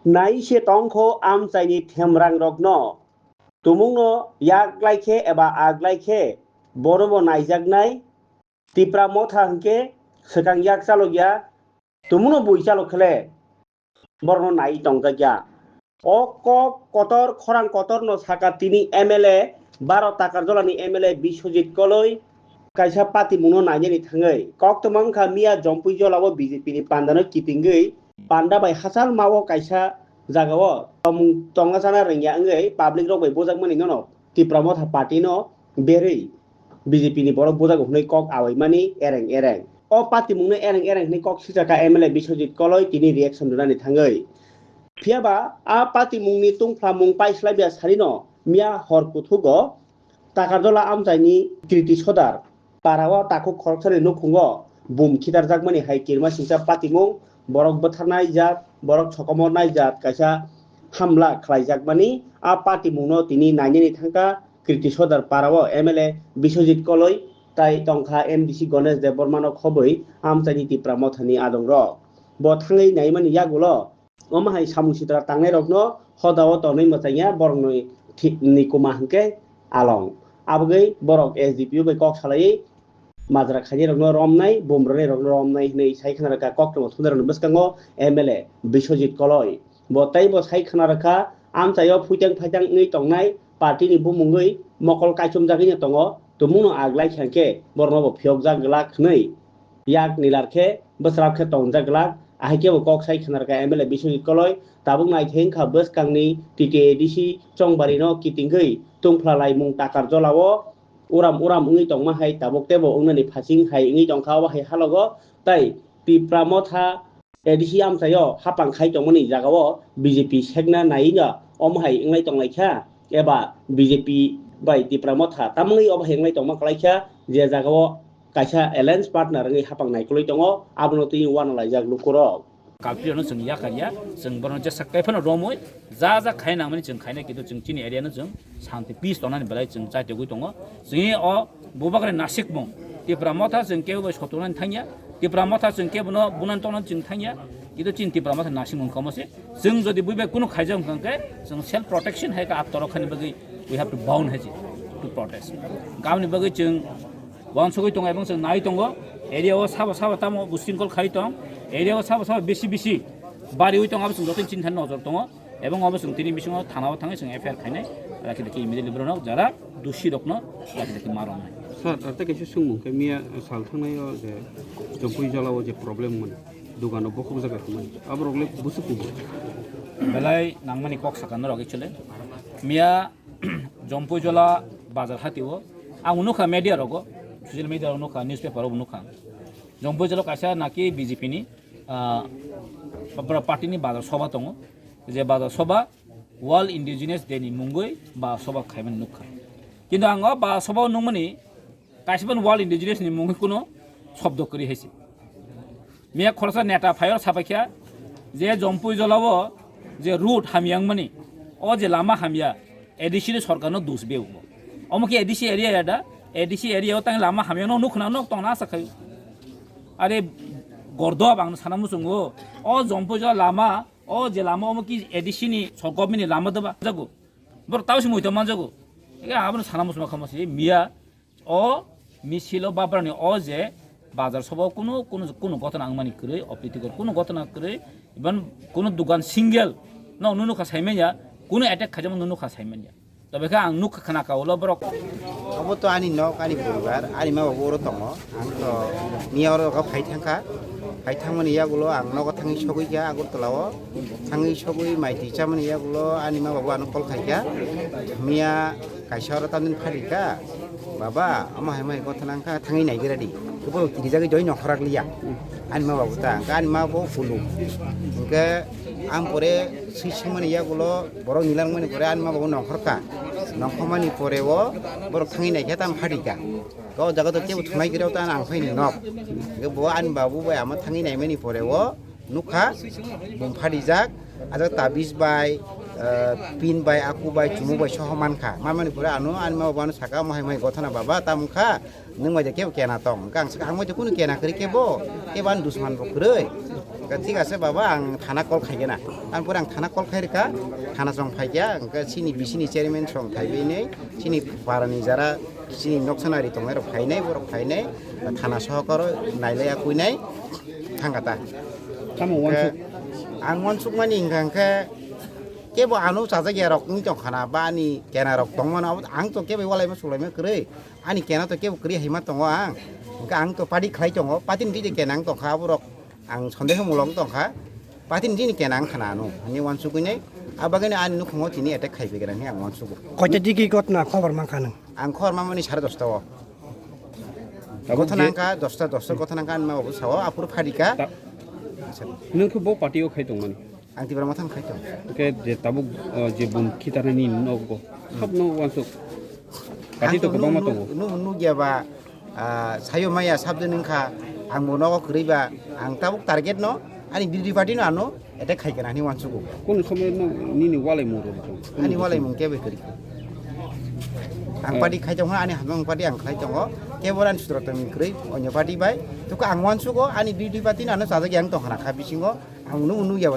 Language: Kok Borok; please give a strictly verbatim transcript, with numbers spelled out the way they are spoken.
Nai se tongkho amchaini themrangrokno. Tumungno yak lai khe eba ag lai khe bonobo naijaknai. Tipra Motha hwnkhe swkang yak chalokya, tumungno bui chalok khle borokno nai tongjakya. O kok kotor, khorang kotorno saka tini M L A, Baro Takarjolani M L A Biswajit Koloi kaisa patimungno nainani thangwi koktwma wngkha miya Jompui Jolao B J P ni pandano kitingwi panda bai hachal mao kaisa jagao tongmung tongna chana rwngya wngwi public rok bai bujakmani nono Tipra Motha party no berwi B J P ni borok bujago hwnwi kok awaimani ereng ereng. O patimungno ereng ereng hwnwi kok sijaka M L A Biswajit Koloi tini reaction rwnani thangwi. Phiyaba a patimungni tungphlamung paislabya sarino miya hor kuthugo Takarjola amchaini Kriti Sodar parao takhuk khoroksani nukhungo bum khitarjakmani hai kirima singcha patimung, borok bwtharnai jat, borok sokomornai jat kaisa hamla khlaijakmani a patimungno tini nainani thangkha Kriti Sodar parao M L A Biswajit Koloi tai tongkha M D C Ganesh Debbarmano khobwi amchaini Tipra Mothani adongrok. Bo thangwi naimani yagulo omo hai samung sitra tangnairokno hodao tonwi mwchangya borokni thi-, ni kuma hwnkhe along. Abogwi borok S D P O bai kok salaiwi majra khainairokno romnai, bum rwnairokno romnai hwnwi sai khna rwkha koktwma thumnairokni bwskango M L A Biswajit Koloi. Bo tei bo sai khna rwkha, amchaio phuitang phaitang wngwi tongnai party ni bumungwi mokol kaichomjagwino tongo, tumungno ag lai kha hwnkhe borokno bo phiyokjak glak hwnwi yak nilar khe bwswrap khe tongjak glak, ahai khe bo kok sai khna rwkha M L A Biswajit Koloi. Tabuk naithai wngkha bwskangni T T A D C chongbarino kitingwi tungphla laimung Takarjolao uram uram wngwi tongma hai tabuk teibo wngnani phasing hai wngwi tongkha obo hai halogo. Tai Tipra Motha A D C amchaio hapang khai tongmani jagao B J P sekna naina omo hai wnglai tonglaikha eba B J P bai Tipra Motha tamungwi obo hai wnglai tongma kwlaikha je jagao kaisa alliance partner wngwi hapang naikolwi tongo, abono twi uanalaijak lukurok. Culprit no chwng yakarya, chwng bono jesa kaiphano romwi ja ja khai nangmani chwng khainai, kintu chwng chini area no chwng shanti peace tongnani belai chwng chaitogwi tongo. Chwngni o bubagra nasikmung Tipra Motha chwng kebo bai sotonani thangya, Tipra Motha chwng kebono bunani tongnani chwng thangya, kintu chini Tipra Motha nasikmung kamo se. Chwng jodi buibai kunu khaijak wngkha hwnkhe chwng self protection hai khe atorok khani bagwi we have to bound hai to protest. Gamni bagwi chwng uansugwi tongo ebong chwng nai tongo, area o sabo sabo tamo busingkol khai tong, area o sabo sabo bisi bisi bariwi tong, abo chwng joto chini thani nojor tongo. Ebong obo chwng tini bisingo thana o thangwi chwng F I R khainai, rakhi dakhi immediately borok jara dusi rokno rakhi dakhi ma rwnai. Sir, ar tei kaisa swngmung khe miya sal thangnai o je Jompui Jolao je problem mani, dogano bokhok jaga tongmani, aborok le busu kubu. Belai nangmani kok saka norok actually. Miya Jompui Jola bazar hati o ang nukha media rogo, social media rogo nukha, newspaper rogo nukha. Jompui Jola kaisa naki B J P ni, ah, party ni bazar soba tongo. Je bazar soba World Indigenous Day ni mungwi ba soba khaimani nukha. Kintu ang o ba soba nukmani kaisa ban World Indigenous ni mungwi kuno shobdo kwrwi hai se. Miya khoroksa neta phaio sabaikha je Jompui Jolao je road hamya wngmani, o je lama hamya, A D C ni sorkar no dus beo. Omo khe A D C area ya da, A D C area o tang lama hamya no nukna nok tongna asa khaio. Are gordo abang sana muchungo, o Jompui Jola lama O je lama omo ki A D C ni so government ni lama doba jago. Bor tau si muitom manjago. Ege abono sana musuma khama si miya o misilo babrani o je bazar sobo kunu, kunu, kunu gotona wngmani kwrwi, opritikor kunu gotona kwrwi, even kunu dugan single no nunu kha saimanya, kunu attack khaijama nunu kha saimanya. Tobekhe ang nukha khna ka ulo borok. Obo to ani nok, ani poribar, ani ma babu oro tongo. Ang to miya oro phai thangkha. Phai thangmani yagulo ang nogo thangwi sogwi kha Agartala o. Thangwi sogwi mai twi chamani yagulo ani ma babu ano call khaikha. Miya kaisa oro tamni pharikha. Baba, omo hai mai gotha nangkha, thangwi naigra di. Kebo kirijagwi joi nongkhorok liya. Ani ma babu ta, hwnkhe ani ma bo kulu. Hwnkhe ang pore swi swngmani yagulo borok nilangmani pore ani ma babu nongkhorkha. Nongkhormani pore o borok thangwi naikhe tamo phatikha. O jaga to tebo thunai khe ta ang phaini nok. Hwnkhe bo ani babu bai ama thangwi naimani pore o nukha, bum pharijak, ajak tabis bai, eh, pin bai, aku bai, chumu bai soho mankha. Manmani pore ano ani ma babu ano saka, "Omo hai mai gothana baba, tamo wngkha, nwng bai de kebo kena tong." Hwnkhe ang saka, "Ang bai de kunu kena kwrwi kebo, kebo ani dusman bo kwrwi." Thik ase baba, ang thana call khaigena. Ang pura ang thana call khairikha, thana song phaikya, hwnkhe chini bisini chairman song phaibainai, chini parani jara, chini noksanari tongnai rok phainai, borok phainai, thana sohokoro nailaiya kuinai, thangkha ta. Tamo wansuk? Ang wansukmani hwnkha hwnkhe kebo ano chajak ya rok wng tongkhana, ba ani kena rok tongmano, abo ang to kebo walaima sulaima kwrwi, ani kena to kebo kwrwi haima tongo ang, hwnkhe ang to party khlai tongo, party ni twi kena ang tongkha, aborok ang sondeho mulong tongkha, patini chini kena ang khana ano, ani wansugwi nai, abagani ani nukhungo chini attack khai pegera ni ang wansugo. Koita digi gotna khobor mankha nang? Ang khobor mamani sare dosta o. Tabuk gotha je nangkha dosta, dosta gotha nangkha ani ma babu sao, apuru phadika. Ta-, nwng khe bo party o khai tongmani? Ang Tipra Motha khai tong. Ke je tabuk, uh, je bun khitarani nogo, hapno wansuk. Party to kwbangma tongo. Ang to nu-, nu-, nu-, nugya ba, ah, sayo maya sabjani wngkha, ang bo nogo kwrwi ba, ang tabuk target no, ani B J P party no ano attack khai kana hinwi wansugo. Kono somoy no nini walai mung rok tong? Ani walai mung kebo kwrwi. Ang party khai tongo, ani hamjak party ang khlai tongo, kebo ani sutro tong kwrwi, onyo party bai. Tuku ang wansugo, ani B J P party no ano chajak yang tong khana kha bisingo, ang nu-, nugya ba.